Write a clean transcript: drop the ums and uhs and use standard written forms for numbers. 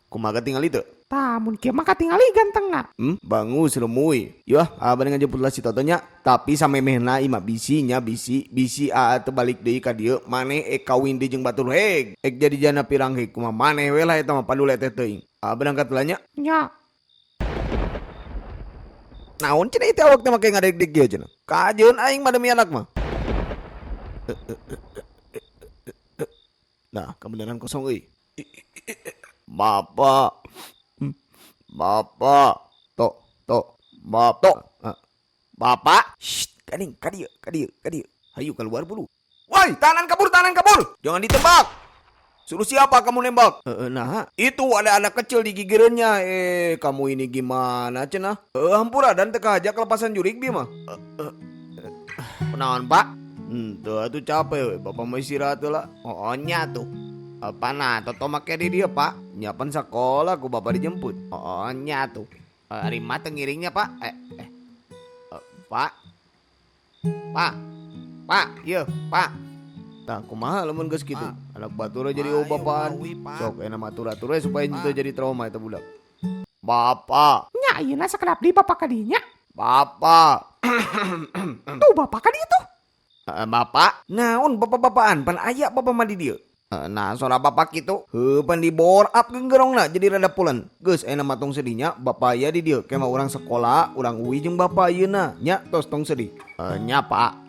Kumaha tingali teu? Tah mun kieu mah katingali gantengna. Bangus remuy. Yuh, aa bade ngajemput lah si Toto nya. Tapi samemehna ieu mah bisi nya bisi, bisi aa teu balik deui ka dieu maneh ek kawin deui jeung batur heg. Ek jadi jana pirang heg kumaha maneh we lah eta mah padule teh teuing. Aa berangkat heula nya. Nya. Naon cenah ieu teh awak teh make ngadeg-deg kieu cenah. Kajeun aing mah demi anak mah. Nah, kebenaran kosong euy. Bapak. Bapak. Tok, tok. Bapak. Bapak. Shh, kaning, ka dieu, ka dieu, ka dieu. Hayu keluar bulu. Woi, tahanan kabur, tahanan kabur. Jangan ditembak. Suruh siapa kamu nembak? Nah, itu ada anak kecil di gigireunnya. Kamu ini gimana cenah? Hampura dan teka aja kelepasan jurik bi mah. Kunaon, Pak? Tuh atuh capek we. Bapak mau istirahat lah. Oh, nya tuh. Apa nah, Toto make di dia, Pak. Nyapan sekolah ku bapak dijemput. Oh, nya tuh. Ari mah teu ngiringnya, Pak. Pak. Pak. Pak, ieu, Pak. Tah kumaha lamun geus kitu? Anak batur jadi Ayo, bapaan. Mawi, Pak. Sok enak matur-atur we supaya henteu jadi trauma eta budak. Bapak. Nya ayeuna sakedap deui bapak ka dinya. Bapak. Tuh bapak ka dieu tuh. Bapak, naon bapak-bapaan pan aya bapak mah di dieu. Nah, suara bapak kitu. Heuh, pan di bor up genggerongna jadi rada pulen. Geus ayeuna mah tong sedihnya, bapak aya di dieu. Ke mah urang sekolah, urang uwi jeung bapak ayeuna. Nya tos tong sedih. Nya, Pak.